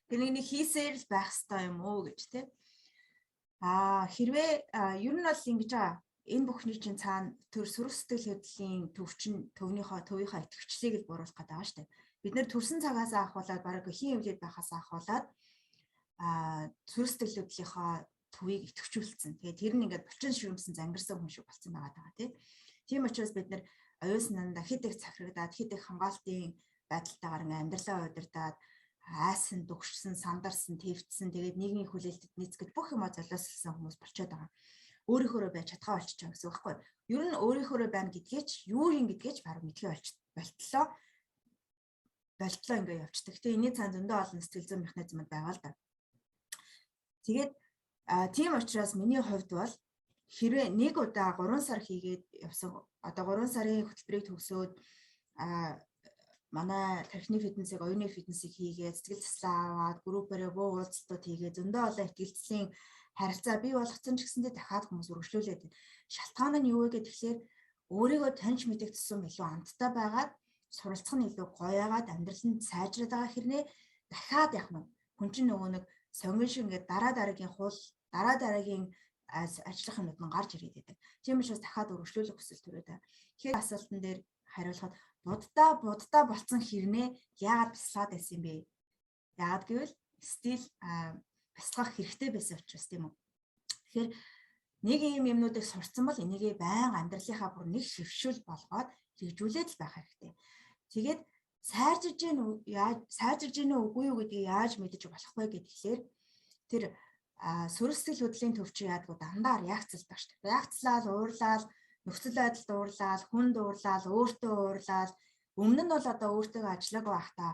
Тэр нэг хийсээр л байх ёстой юм уу гэж тий. Аа, хэрвээ ер нь бол ингэж байгаа. Энэ бүхний чинь цаана төр сөрөг сэтгэл хөдлөлийн төвчин төвийнхөө идэвхжлийг л бууруулах гэдэг байгаа шүү дээ. Бид нэр төрсэн цагаас ахуулаад, бараг хийн эвлээд байхаас ахуулаад сөрөг сэтгэл хөдлөлийнхөө төвийг идэвхжүүлсэн. Тэгээд тэр нь ингээд булчин ширэмсэн зангирсан хүн шиг болсон байгаа даа тий. Тийм учраас бид нэр оюун санаандаа хэд их захирагдаад, хэд их хамгаалтын байдалтайгаар ингээд амьдралаа удирдаад, айсан, дүгшсэн, сандарсан, твцсэн, тэгээд нийгмийн хүлээлтэд нийцгээд бүх юмаа золиослсон хүмүүс болчиход байгаа. Өөрийнхөөрөө байж чадхаа болчихж байгаа гэсэн үг байхгүй юу? Ер нь өөрийнхөөрөө байна гэдгээ ч, юу юм гэдгээ ч бараг мэдхий болтлоо болтлоо ингээ явцдаг. Тэгээ энэний цаана зөндөө олон сэтгэл зүйн механизмууд байгаа л да. Тэгээд тийм учраас миний хувьд бол хэрвээ нэг удаа 3 сар хийгээд явсан, одоо 3 сарын хөтөлбөрийг төгсөөд, манай тархины фитнесийг, оюуны фитнесийг хийгээд, сэтгэл заслаа аваад, группээрээ буу уулзалтууд хийгээд, зөндөө олон итгэлцлийн харилцаа бий болгоцсон ч гэсэндээ дахиад хүмүүс үргэлжлүүлээд байна. Шалтгаан нь юу вэ гэхээр өөрийгөө таньж мэдэх тусам илүү амттай байгаад, суралцах нь илүү гоё яагаад, амьдрал нь сайжраад байгаа хэрнээ дахиад яг нь хүн чинь нөгөө нэг сонгон шиг ингээд дараа дараагийн хул, дараа дараагийн ажиллах юмнууд нь гарч ирээд байдаг. Тийм учраас дахиад үргэлжлүүлэх хүсэл төрөөд байна. Тэгэхээр асуултан дээр хариулахад буддаа буддаа болцсон хэрнээ яагаад бясалгаад байсан юм бэ? Яагаад гэвэл still бясалгах хэрэгтэй байсан учраас, тийм үү? Тэгэхээр нэг ийм юмнуудыг сурцсан бол энийгээ байнга амьдралынхаа бүр нэг хэвшил болгоод хэрэгжүүлээд л байх хэрэгтэй. Тэгээд сайжирж гин үү, яаж сайжирж гин үү, үгүй юу гэдгийг яаж мэдэж болох вэ гэхлээр тэр сөрөг сэтгэл хөдлөлийн төв чи яадаг, дандаа реакцлдаг шүү дээ. Реакцлаад уурлаад, нөхцөл байдалд уурлаад, хүнд уурлаад, өөртөө уурлаад. Өмнө нь бол одоо өөртөө ажиллаагүй байхдаа,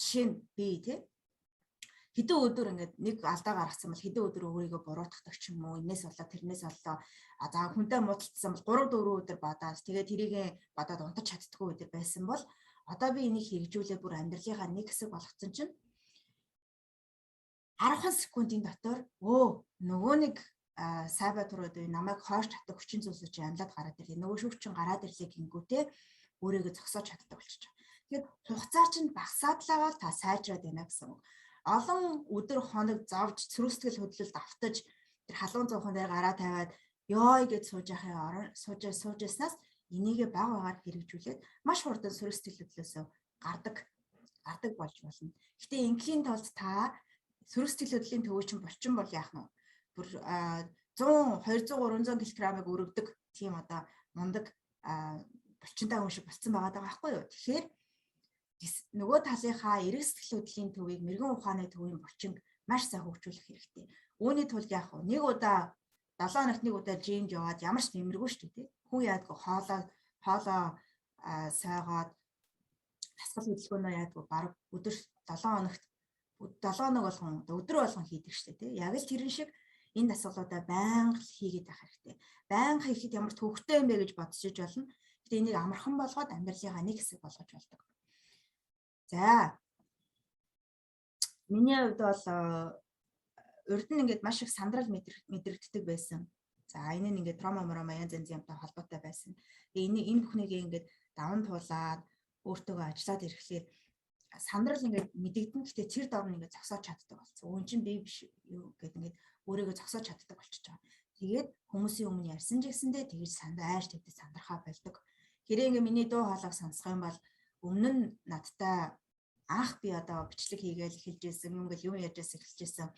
жишээ нь би тий хэдэн өдөр ингээд нэг алдаа гаргацсан бол хэдэн өдөр өөрийгөө буруутгадаг ч юм уу, энэс болоо, тэрнээс боллоо, за хүнтэй муудалцсан бол 3 4 өдөр бодоод, тэгээд тэрийг бодоод унтаж чаддаггүй өдөр байсан бол одоо би энийг хэрэгжүүлээ, бүр амьдралынхаа нэг хэсэг болгоцсон чинь 10 секундын дотор өө нөгөө нэг сайбатурууд намайг хойш татдаг хүчин зүйлсүүд чинь амьлаад гараад ирлээ. Нөгөө шүүх чинь гараад ирлээ гингүүтээ өөрийгөө зогсоож чаддаг болчихж байгаа. Тэгэхээр хугацаа чинь багасаад л байгаа л та сайжраад байна гэсэн үг. Олон өдөр хоног зовж, сөрөг сэтгэл хөдлөлд автаж, тэр халуун зуухан дээр гараа тавиад ёо гэж сууж яхаа орон сууж сууж яснаас энийгээ баг багаар хэрэгжүүлээд маш хурдан сөрөг сэтгэл хөдлөлөөсөө гардаг гардаг болж болно. Гэтэ ингээхийн тулд та сөрөг сэтгэл хөдлөлийн төвөөчин булчин бол яах нь бүр 100 200 300 кг-ыг өргөдөг тийм одоо мундаг булчинтай хүн шиг болцсон байгаа даа байхгүй юу. Тэгэхээр нөгөө талынхаа эрэг сэтгэл хөдлөлийн төвийг, мэрэгэн ухааны төвийн булчинг маш сайн хөгжүүлэх хэрэгтэй. Үүний тулд яах вэ? Нэг удаа 7 хоногт нэг удаа gym д яваад ямар ч нэмэргүй шүү дээ. Хүн яадгүй хоолоо хоолоо сойгоод, дасгал хөдөлгөөнөө яадгүй баг өдөр 7 хоногт 7 хоног болгон, өдөр болгон хийдэг шүү дээ. Яг л тэрэн шиг энэ дасгалуудаа байнга л хийгээд байх хэрэгтэй. Байнга хийхэд ямар төвөгтэй юм бэ гэж бодож иж болно. Гэтэ энийг амархан болгоод амьдралынхаа нэг хэсэг болгож болдог. За. Миний хувьд бол урд нь ингээд маш их сандрал мэдрэгддэг байсан. За, энэ нь ингээд trauma мрома янз янз юмтай холбоотой байсан. Тэгээ энэ бүхнийг ингээд даван туулаад, өөртөөгөө ажиллаад ирэхлээр сандрал ингээд мэдэгдэн, гэхдээ тэр дор нь ингээд зогсоож чаддаг болсон. Үүн чинь би биш юу гэд ингээд өөрийгөө зогсоож чаддаг болчихж байгаа. Тэгээд хүмүүсийн өмнө ярьсан ч гэсэндээ тэгж сандаа айж тэгтээ сандрахаа болдог. Хэрэг ингээд миний дуу хоолойг сонсох юм бол өмнө нь надтай анх би одоо бичлэг хийгээл эхэлж исэн юм, ингээл юм ярьж эхэлж исэн.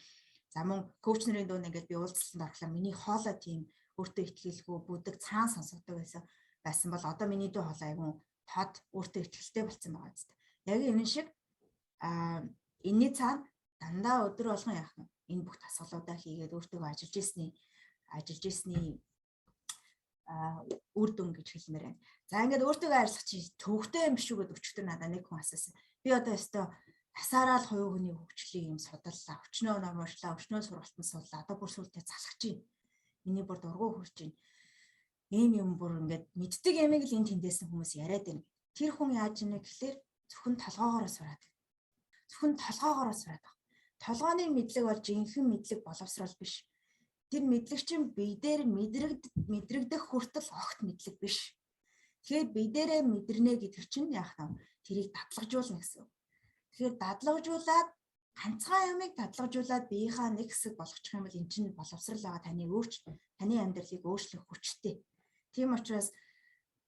За, мөн coach нарын дунд ингээд би уулзалтанд орохлоор миний хоолой тийм өөртөө итгэлгүй, бүдэг, цаан сонсогддог байсан бол одоо миний дуу хоолой айгун тод, өөртөө итгэлтэй болсон байгаа зү. Яг энэ шиг энэний цаана дандаа өдөр болгон яах нь энэ бүх дасгалуудаа хийгээд өөртөө ажиллаж ирсний үр дүн гэж хэлмээр байна. За, ингээд өөртөө ажиллах чи төвөгтэй юм биш үү гэдээ өчигдөр надад нэг хүн асуусан. Би одоо өстөө насаараа л хувийн хүний хөгжлийн юм судаллаа, өчнөө ном уншлаа, өчнөө сургалтанд суулаа. Одоо бүр сүултээ залхаж байна. Миний бүр дургу хурж байна. Ийм юм бүр ингээд мэддэг ямиг л энэ тэндээсэн хүмүүс яриад байна. Тэр хүн яаж ийнэ гэхлээр зөвхөн толгоогоороо сураад. Зөвхөн толгоогоороо сураад байгаа. Толгооны мэдлэг бол жинхэнэ мэдлэг, боловсрол биш. Тэр мэдлэг чинь бие дээр мэдрэгдэх хүртэл огт мэдлэг биш. Тэгэхээр бие дээрээ мэдэрнэ гэдэг чинь яах нь тэрийг датлагжуулна гэсэн. Тэгэхээр дадлагжуулаад, ганцхан юмыг дадлагжуулаад биеийнхаа нэг хэсэг болгочих юм бол эн чинь боловсрал байгаа, таны амьдралыг өөрчлөх хүчтэй. Тийм учраас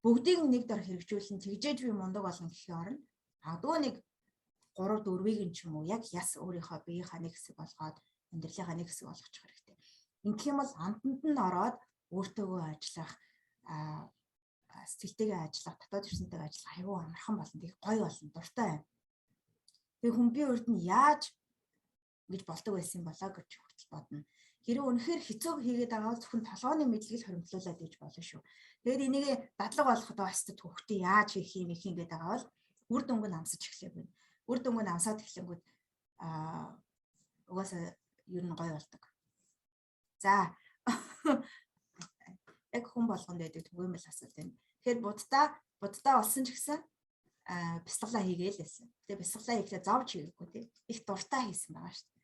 бүгдийг нэг дор хэрэгжүүлэн тэгжээж би мундаг болно гэхийн оронд магадгүй нэг 3 4-ийг нь ч юм уу яг яс өөрийнхөө биеийнхаа нэг хэсэг болгоод, амьдралынхаа нэг хэсэг болгочих хэрэгтэй. Ингэх юм бол амтанд нь ороод өөртөөгөө ажиллах, сэтгэлтэйгээ ажиллах, дотоод ертөнцтэйгээ ажиллах аюу амархан болно. Тэг гоё болно, дуртай юм. Тэг хүн би урд нь яаж ингэж болдог байсан болоо гэж хүртэл бодно. Хэрэг үнэхээр хэцүү хийгээд байгаа бол зөвхөн толгойн мэдлэгийг хоримтлуулад иж болно шүү. Тэгээд энийг дадлага болгоход бас төвхтөө яаж хийх юм их юм гэдэг байгаа бол үр дүнг нь амсаж эхлэх байна. Үр дүнг нь амсаад эхлэнгүүд угаасаа ер нь гоё болдог. За, яг хүн болгонд байдаг түгээмэл асуулт байна. Тэгэхээр буддаа болсон ч гэсэн бясалгалаа хийгээл байсан. Тэгээ бясалгалаа хийхдээ зовж хийгээгүй, тий. Их дуртай хийсэн байгаа шүү дээ.